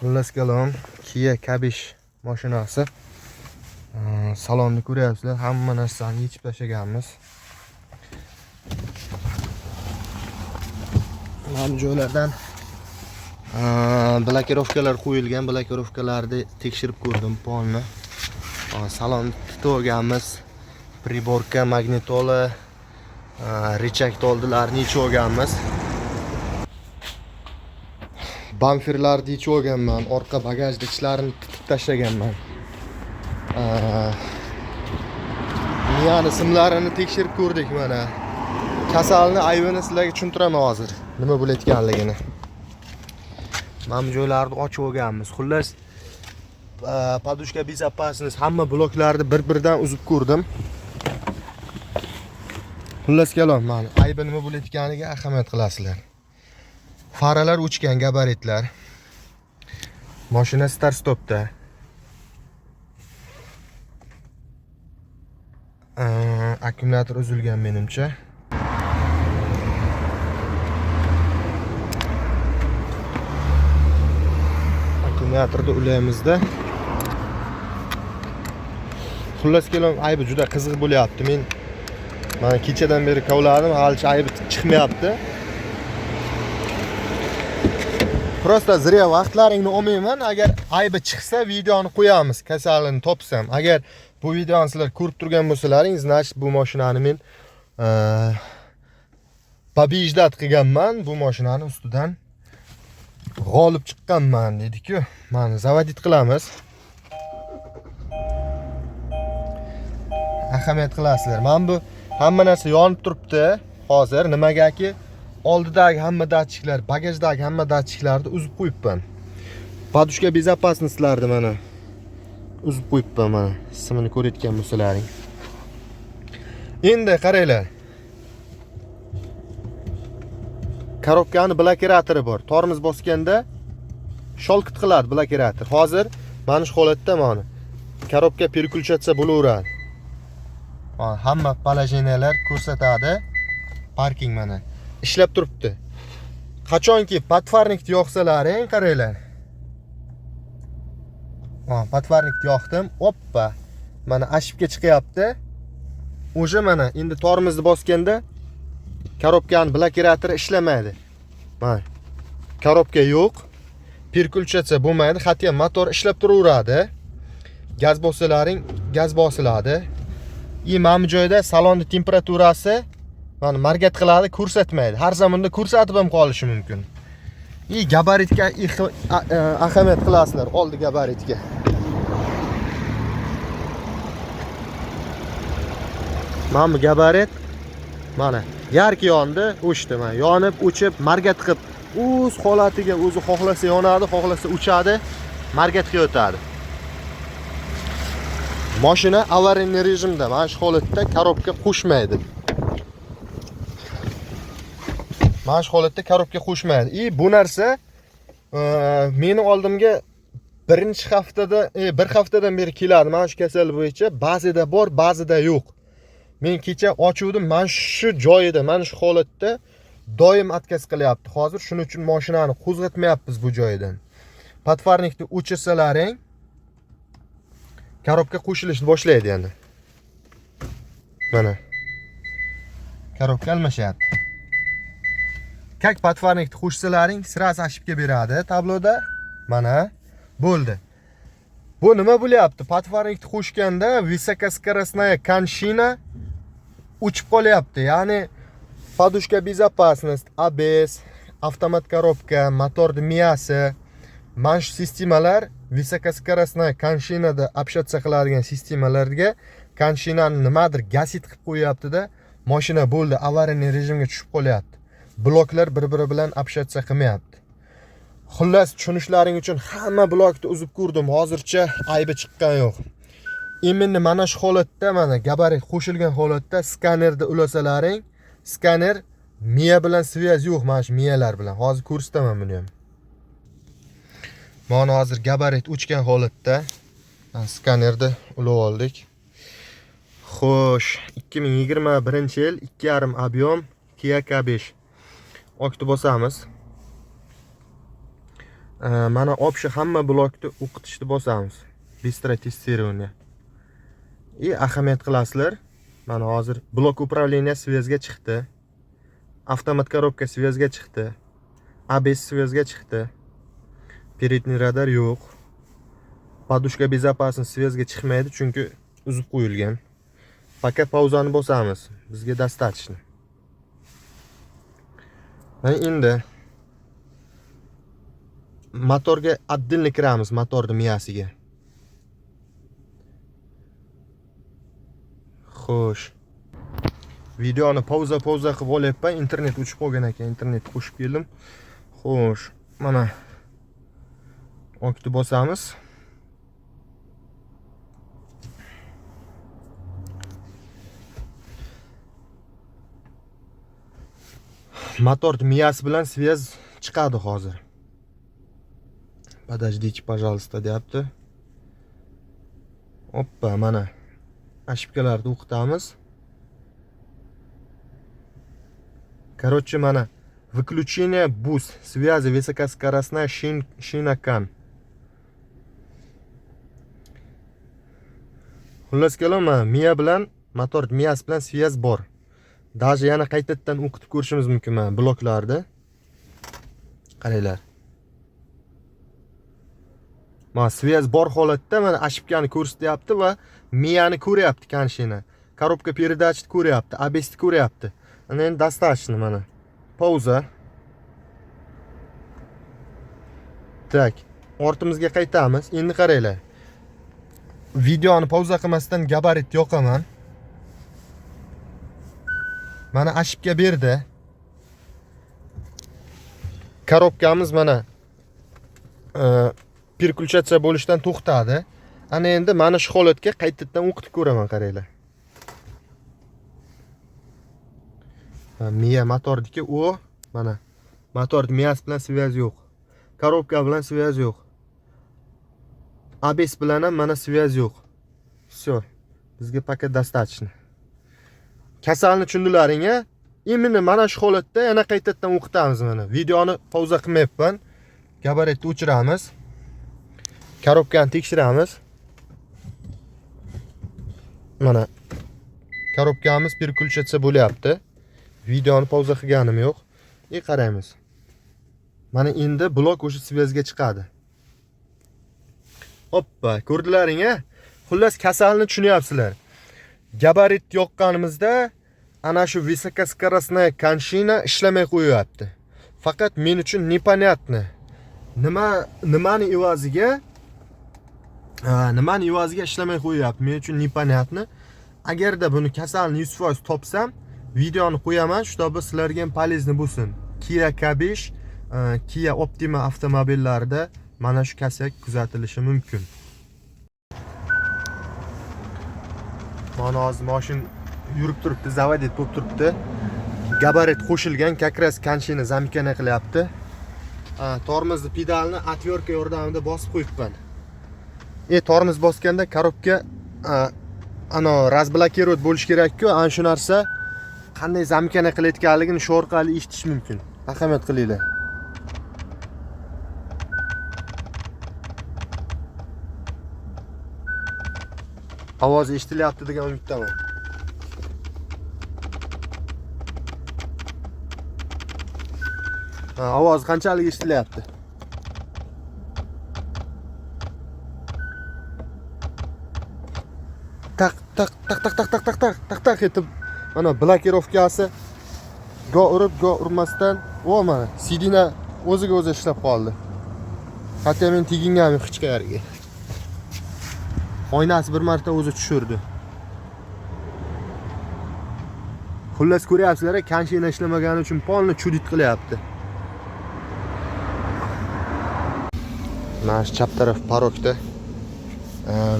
Xullas kalom, Kia K5 mashinasi. Salonni ko'ryapsizlar, hamma narsani yechib tashlaganmiz. Mana bu joylardan blokirovkalar qo'yilgan, blokirovkalarni tekshirib ko'rdim polni. Salonni titib olganmiz. Priborka, magnitola, richak oldilarini yechib olganmiz. Bamperlarni yechib olganman, orqa bagajni ichlarini titib tashlaganman. Miyani simlarini tekshirib ko'rdik mana. Kasalni aybini sizlarga tushuntiraman hozir, nima bo'layotganligini. Mana bu joylarni ochib olganmiz. Xullas, подушка безопасность hamma bloklarni bir-birdan uzib ko'rdim. Xullas kalom, mana aybi nima bo'layotganiga ahamiyat qilasizlar. Faralar o'chgan, gabaritlar. Mashina start stopda. Akkumulyator uzilgan menimcha. Akkumulyatorni ulaymizda. Xullas kalom, aybi juda qiziq bo'lyapti. Men mana kechadan beri kovladim, halicha aybi chiqmayapti. Просто zriya vaqtlaringni olmayman. Agar aybi chiqsa videoni qo'yamiz, kasalini topsam. Agar bu videoni sizlar ko'rib turgan bo'lsalaring, значит bu mashinani men побеждать qilganman, bu mashinani ustidan g'olib chiqqanman deydi-ku. Mana заводить qilamiz. Ahamiyat qilasizlar. Mana bu hamma narsa yonib turibdi hozir. Nimagaki oldidagi hamma datchiklar, bagajdagi hamma datchiklarni uzib qo'yibman. Подушка безопасностьlarni mana uzib qo'yibman mana. Simini ko'rayotgan bo'lsalaring. Endi qaranglar. Korobkani blokiratori bor. Tormoz bosganda sholkit qiladi blokirator. Hozir mana shu holatda mana korobka переключаться bo'laveradi. Hamma положениялар ko'rsatadi. Parking mana ishlab turibdi. Qachonki podfarnikni yoqsalaring, qaranglar. Podfarnikni yoqdim. Oppa. Mana ошибка chiqyapti. Уже mana endi tormozni bosganda korobkani blokiratori ishlamaydi. Mana korobka yo'q. Переключаться bo'lmaydi. Hatto motor ishlab turaveradi. Gaz bossalaring, gaz bosiladi. И mana bu joyda salonning temperaturasi mana margat qiladi, ko'rsatmaydi. Har zamonda ko'rsatib ham qolishi mumkin. И gabaritga ahamiyat qilasizlar, oldi gabaritga. Mana bu gabarit mana yarki yondi, o'chdi mana. Yonib, o'chib, margat qilib o'z holatiga o'zi xohlasa yonadi, xohlasa o'chadi, margat qilib o'tadi. Mashina avariyniy rejimda, mana shu holatda korobka qo'shmaydi. Mana shu holatda korobka qo'shmaydi. И bu narsa meni oldimga birinchi haftada, bir haftadan beri keladi mana shu kasal bo'yicha. Ba'zida bor, ba'zida yo'q. Men kecha ochuvdim, mana shu joyida, mana shu holatda doim отказ qilyapti. Hozir shuning uchun mashinani qo'zg'atmayapmiz bu joyidan. Podfarnikni o'chirsalaring, korobka qo'shilishni boshlaydi yana. Mana. Korobka almashyapti. Как podfarnikni qo'shsalaring, сразу ошибка beradi tabloda. Mana bo'ldi. Bu nima bo'lyapti? Podfarnikni qo'shganda высокоскоростная коншина o'chib qolyapti. Ya'ni подушка безопасность, ABS, avtomat korobka, motorning miyasi, mana shu sistemalar высокоскоростная konshinada общаться qiladigan sistemalarga konshinani nimadir gasit qilib qo'yapti-da, mashina bo'ldi, avariyniy rejimga tushib qolyapti. Bloklar bir-biri bilan общаться qilmayapti. Xullas, tushunishlaring uchun hamma blokni uzib ko'rdim. Hozircha aybi chiqqan yo'q. Именно mana shu holatda, mana gabarit qo'shilgan holatda skanerni ulasalaring, skaner miya bilan связь yo'q, mana shu miyalar bilan. Hozir ko'rsataman buni ham. Mana hozir gabarit o'chgan holatda skanerni ulab oldik. Xo'sh, 2021-yil 2,5 объем Kia K5. Okni bosamiz. Mana общий hamma blokni o'qitishni bosamiz. Быстрое тестирование. И ahamiyat qilasizlar. Mana hozir blok управления связь ga chiqdi. Avtomat коробка связь ga chiqdi. ABS связь ga chiqdi. Передний radar yo'q. Подушка безопасности связь ga chiqmaydi, chunki uzib qo'yilgan. Пока pauzani bosamiz. Bizga достаточно. Mana endi motorga отдельно kiramiz, motorni miyasiga. Xo'sh. Videoni pauza qilib olyapman. Internet o'chib qolgan ekan, internet qo'shib keldim. Xo'sh, mana okni bosamiz. Motor miyasi bilan связь chiqadi hozir. Подождите, пожалуйста, deyapti. Oppa, mana ошибка larni o'qitamiz. Короче, mana выключение бус связи высокоскоростная шина CAN. Xullas kalom, mana miya bilan motor miyasi bilan связь bor. Даже yana qaytadan o'qitib ko'rishimiz mumkin mana bloklarni. Qaranglar. Mana связь bor holatda mana ошибка ni ko'rsatyapti va miyani ko'ryapti коншина. Коробка передач ni ko'ryapti, ABS ni ko'ryapti. Ana endi достаточно mana. Pauza. Так, ortimizga qaytamiz. Endi qaranglar. Videoni pauza qilmasdan gabarit yoqaman. Mana ошибка berdi. Коробка miz mana переключаться bo'lishdan to'xtadi. Ana endi mana shu holatga qaytadan o'qitib ko'raman, qaranglar. Miya motorniki u mana motor miyasi bilan связь yo'q. Коробка bilan связь yo'q. ABS bilan ham mana связь yo'q. Всё. Bizga пока достаточно. Kasalni tushundilaring a? Именно mana shu holatda yana qaytadan o'qitamiz mana. Videoni pauza qilmayapman. Gabaritni o'chiramiz. Коробка ni tekshiramiz. Mana коробка miz переключаться bo'lyapti. Videoni pauza qilganim yo'q. И qaraymiz. Mana endi blok o'sha связь ga chiqadi. Hoppa, ko'rdilaring a? Xullas kasalni tushunyapsizlar. Gabarit yoqqanimizda ana shu высокоскоростная коншина ishlamay qo'yyapti. Faqat men uchun непонятно. Nimani evaziga ishlamay qo'yyapti? Men uchun непонятно. Agarda buni kasalni 100% topsam, videoni qo'yaman, чтобы sizlarga ham полезный bo'lsin. Kia K5, Kia Optima avtomobillarida mana shu kasak kuzatilishi mumkin. Mana hozir mashina yurib turibdi, заводить bo'lib turibdi. Gabarit qo'shilgan, как раз коншина замыкание qilyapti. Tormozni pedalni отвертка yordamida bosib qo'yibman. Tormoz bosganda коробка ano разблокировать bo'lish kerak-ku, ana shu narsa qanday замыкание qilayotganligini shu orqali eshitish mumkin. Ahamiyat qilinglar. Ovoz eshitilyapti degan umiddaman. Ha, ovoz qanchalik eshitilyapti? Taq taq taq taq taq taq taq taq taq taq etib mana блокировка si go urib, go urmasdan, o mana сиденье o'ziga o'zi ishlab qoldi. Hatto men teginganim yo'q hech qayerga. Oynasi bir marta o'zi tushirdi. Xullas ko'ryapsizlar, коншина ishlamagani uchun полный чудит qilyapti. Mana shu chap taraf порог da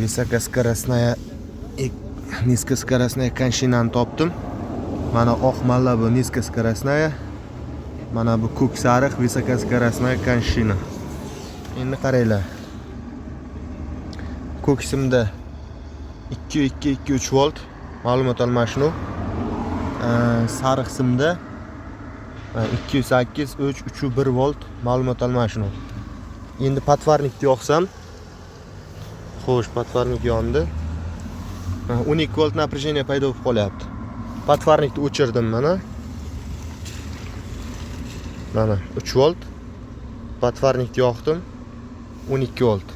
высокоскоростная и низкоскоростная коншина ni topdim. Mana oq malla bu низкоскоростная. Mana bu ko'k sariq высокоскоростная коншина. Endi qaranglar. Ko'k simda 2 2 2 3 volt ma'lumot almashinuv. Sariq simda 2 8 3 3 1 volt ma'lumot almashinuv. Endi подфарник ni yoqsam, xo'sh, подфарник yondi. 12 volt напряжение paydo bo'lib qolyapti. Подфарник ni o'chirdim, mana. Mana 3 volt. Подфарник ni yoqdim. 12 volt.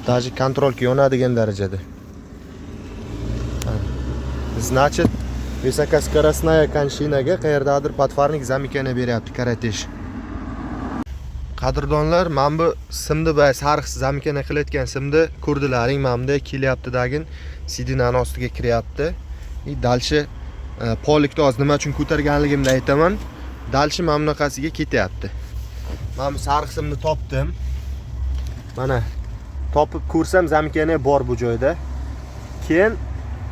Даже контролька yonadigan darajada. Значит, высокоскоростная коншина ga qayerdadir подфарник замыкание beryapti, коротыш. Qadrdonlar, mana bu simni, boya sariq замыкание qilayotgan simni ko'rdilaring, mana bunday kelyapti dagin сиденье ni ostiga kiryapti. И дальше полик ni hozir nima uchun ko'targanligimni aytaman. Дальше mana bunaqasiga ketyapti. Mana bu sariq simni topdim. Mana topib ko'rsam, замыкание bor bu joyda. Keyin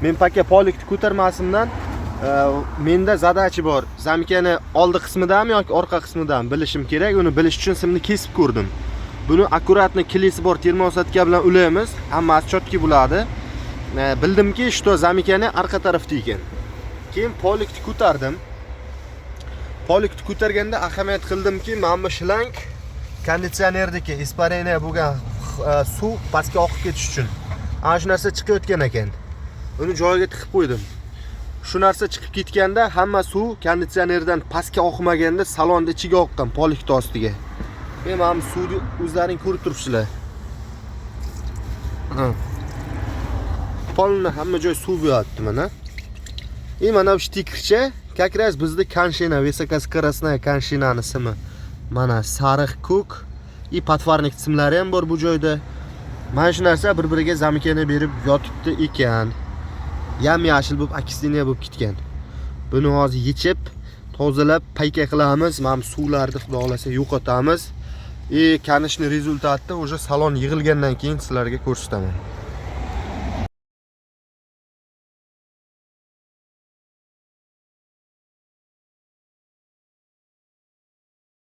men пока полик ni ko'tarmasimdan menda задача bor. Замыкание oldi qismidami yoki orqa qismidami bilishim kerak. Uni bilish uchun simni kesib ko'rdim. Buni аккуратно клей si bor термоусадка bilan ulaymiz, hammasi чётко bo'ladi. Bildimki, что замыкание orqa tarafda ekan. Keyin полик ni ko'tardim. Полик ni ko'targanda ahamiyat qildimki, mana bu shlang konditsionerniki, испарение bo'lgan suv pastga oqib ketish uchun. Ana shu narsa chiqayotgan ekan. Uni joyiga tiqib qo'ydim. Shu narsa chiqib ketganda hamma suv konditsionerdan pastga oqmaganda salonni ichiga oqqan, полик ni ostiga. Men mana bu suvni o'zlaring ko'rib turibsizlar. Ha. Polni hamma joy suv bo'lyapti mana. И mana bu штекер cha как раз bizda коншина, высокоскоростная коншина ni simi. Mana sariq, ko'k и подфарник simlari ham bor bu joyda. Mana shu narsa bir-biriga замыкание berib yotibdi ekan. Yam yashil bo'lib, окисление bo'lib ketgan. Buni hozir yechib, tozalab, пайка qilamiz. Mana bu suvlarni, xudo xohlasa, yo'qotamiz. И конечно, результат ni уже salon yig'ilgandan keyin sizlarga ko'rsataman.